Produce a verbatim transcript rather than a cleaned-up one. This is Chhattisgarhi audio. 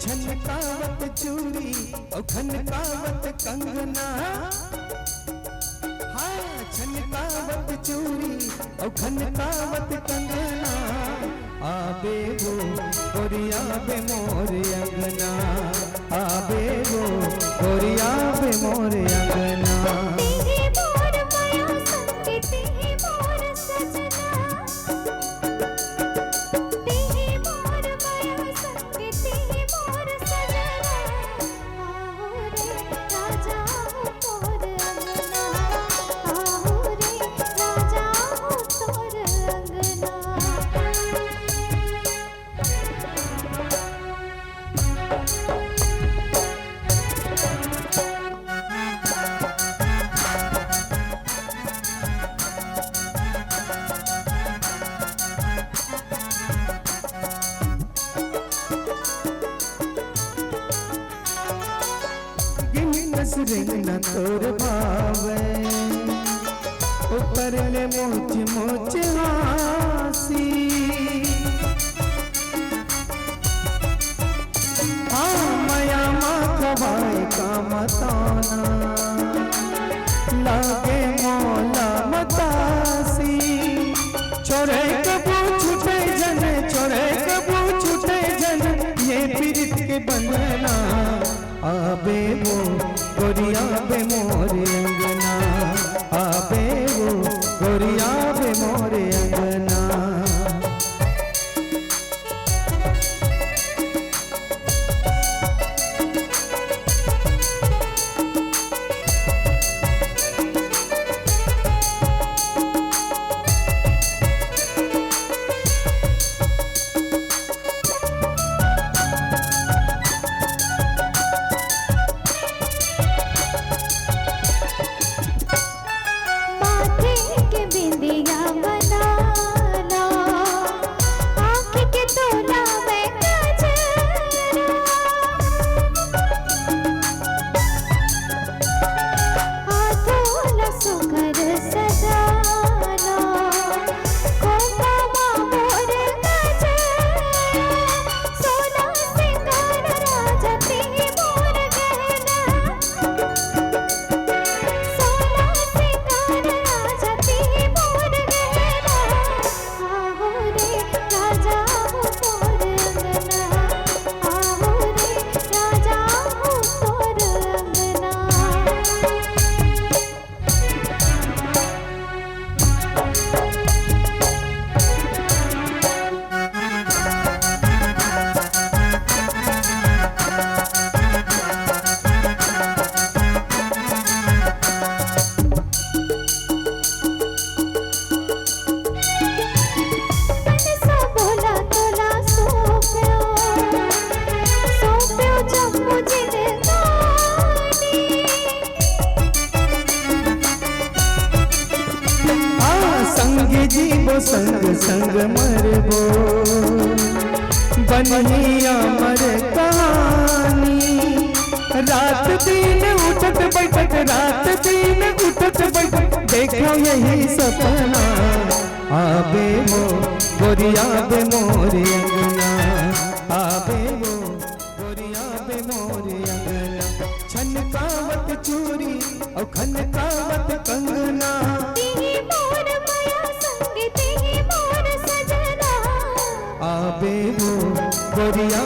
छनकावत चूरी अउ खनकावत कंगना, हाँ, छनकावत चूरी अउ खनकावत कंगना, आबे वो गोरिया बे मोर अंगना, आबे वो गोरिया बे मोर अंगना। तेही मोर मया संग, तेही मोर सजना, तेही मोर मया संग, तेही मोर सजना। आहो रे राजा हो तोर अंगना, आहो रे राजा हो तोर अंगना। गिनस रेंगना तोर भावे, ऊपर ले मोच मोच हाँसी। हाँ, मया मा खवाए का मताना, लागे मोला मतासी। छोड़े कबू छूटे जन, छोड़े कबू छूटे जन, ये पीरित के बंधना। आबे वो गोरिया बे मोर अंगना, आबे वो गोरिया बे मोर अंगना। माथे के बिंदिया बना लो, आँख के तोला में गजरा, हाथों ला सुघर सजा लो, कोपा मा मोर गजरा, सोला सिंगार राजा तेही मोर गहना। सोला सिंगार राजा तेही मोर गहना। आहो रे राजा हो तोर अंगना। आहो रे राजा हो तोर अंगना। मन सा बोला तोला सौंप्यो, सौंप्यो जम्मो जिंदगानी। हाँ, संग जीबो, संग, संग मरबो, बनही अमर कहानी। रात दिन उठत बैठत, रात दिन उठत बैठत, देखो यही सपना। आबे वो गोरिया बे मोर अंगना, आबे वो गोरिया बे मोर अंगना। छनकावत चूरी अउ खनकावत कंगना। तेही मोर मया संग, तेही मोर सजना। आबे वो गोरिया